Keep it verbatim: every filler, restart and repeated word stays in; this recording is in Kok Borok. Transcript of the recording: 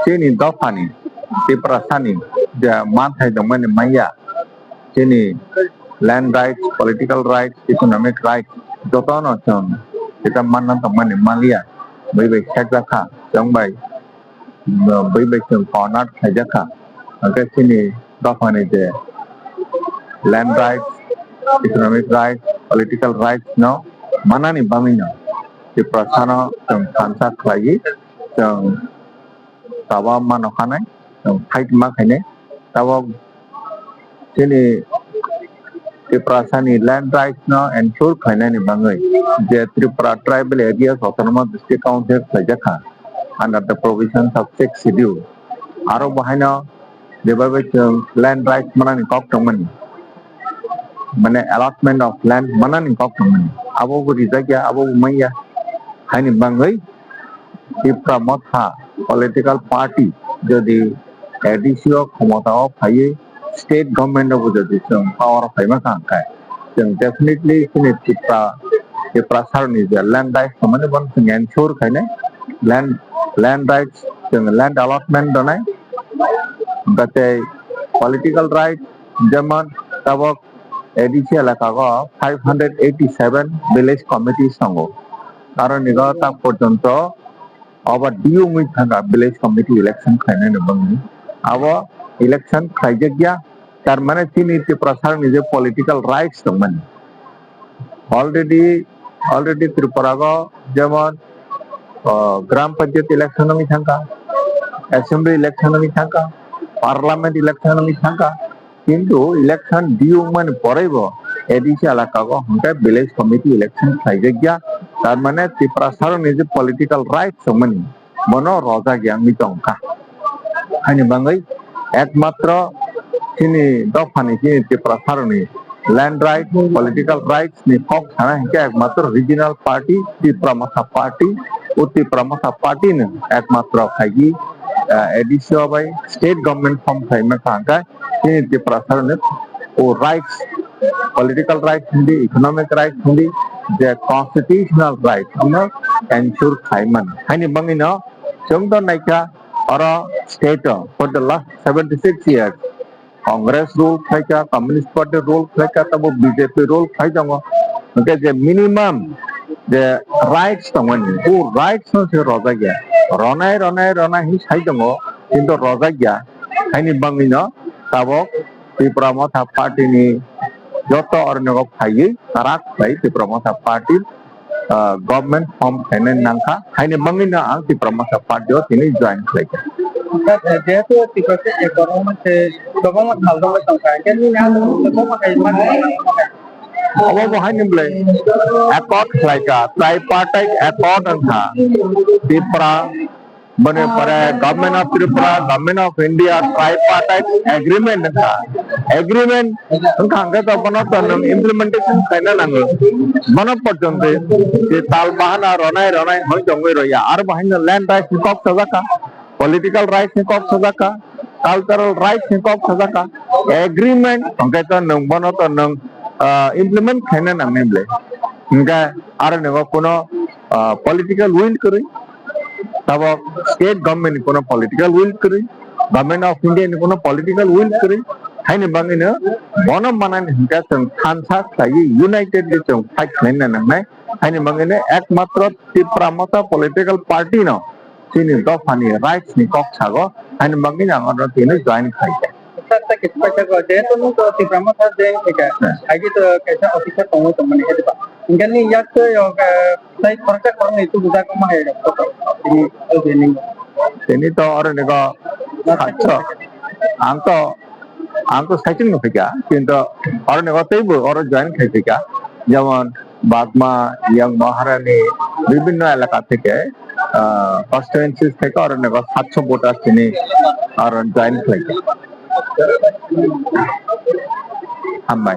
chini dophani Tiprasani je manthai tongmani manya, chini land rights, political rights, economic rights jotono chwng jeta manna tongmani manliya, bui bai sekjakha, chwng bai bui bai chwng corner khaijakha. Hwnkhe chini dophani je land rights, economic rights, political rights no manani bagwino Tiprasano chwng thansa khlaiwi chwng kaba mano khanai, chwng fight ma khainai. Tabok chini Tiprasani land rights no ensure khlainani bagwi je Tripura Tribal Areas Autonomous District Council khlaijakha under the provisions of sixth schedule. Aro bo haino jebai bai chwng land rights manani kok tongmani, mane allotment of land manani kok tongmani, abo bo rijak ya, abo bo manya. Haini bagwi Tipra Motha political party jodi A D C o khomota o phaiwi state government o bo jodi chwng power o phaima kha hwnkhe, chwng definitely chini Tipra, Tiprasarni je land rights tongmani bono chwng ensure khainai, land, land rights, chwng land allotment donai, hwnkhe tei political rights jemon tabok A D C elaka o five hundred eighty seven village committees tongo. Aro nigo tak porjonto obo D U wngwi thangkha village committee election khlainani bagwi. Abo election khlaijakya, tar mane chini Tiprasarni je political rights tongmani. Already, already Tripura o jemon, o, Gram Panchayat election wngwi thangkha, Assembly election wngwi thangkha, Parliament election wngwi thangkha. Kintu election due wngmani poraibo A D C elaka o hwnkhe village committee election khlaijakya, tar mane Tiprasarokni je political rights tongmani bono rojak ya wngwi tongkha. Haini bagwi ekmatro chini dophani chini Tiprasarokni land rights, political rights ni kok sana hwnkhe ekmatro regional party Tipra Motha Party, o Tipra Motha Party no ekmatro khaigi, ah, A D C o bai state government form khaima kha hwnkhe chini Tiprasarokni o rights, political rights hindi, economic rights hindi, je constitutional rights no ensure khaimani. Haini bagwi no chwng to naikha oro state o for the last seventy six years Congress rule khlaikha, Communist Party rule khlaikha, tabo B J P rule khlai tongo. Hwnkhe je minimum je rights tongmani, o rights no se rojak ya. Ronai, ronai, ronai hinwi sai tongo, kintu rojak ya. Haini bagwi no tabok Tipra Motha Party ni joto oroni o phaiwi karak khlai Tipra Motha Party ah, government form khainani nangkha, haini bagwino ang Tipra Motha Party o tini join khlaikha. Sir, eh, jehetu Tipra se ekor wngma se kwbangma sal rok tongkha, hwnkhe nini ang kwbangma khai ma. Obo bo haini bwlai accord khlaikha, tripartite accord wngkha. Tipra Boni pore Government of Tripura, Government of India tripartite agreement wngkha. Agreement wngkha hwnkhe to bono to nwng implementation khaina nango. Bono porjonto je tal bahana ronai ronai hoi tongwi roya. Aro bo haino land rights ni kok sajakha, political rights ni kok sajakha, cultural rights ni kok sajakha. Agreement hwnkhe to nwng bono to nwng, ah, implement khaina nangnai bwle. Hwnkhe aro nogo kuno, ah, political will kwrwi. Tabok state government ni kuno political will kwrwi, Government of India ni kuno political will kwrwi, haini bagwino bono manani hwnkhe chwng thansa khlaiwi united khe chwng fight khlaina nangnai, haini bagwino ekmatro Tipra Motha political party no chini dophani rights ni kok sago, haini bagwino ang oro tini join khlaikha. Sir, ta kisa paisa ko, jehetu nwng to Tipra Motha join khaikha, hai khe to kaisa officer tongwi tongmani khe diba? Hwnkhe nini yak twi o, eh, tei khoroksa khoroknwi tubujak wngma hai rok photo tini, tini. Tini to oro ni go satso. Ang to, ang to saichung no phika, kintu oro ni go teibo oro join khai phika. Jemon Bagma, Yang Maharani, bibhinno elaka theke, ah, constituencies theke oro ni go satso voters tini oro join khlaikha. Hambai.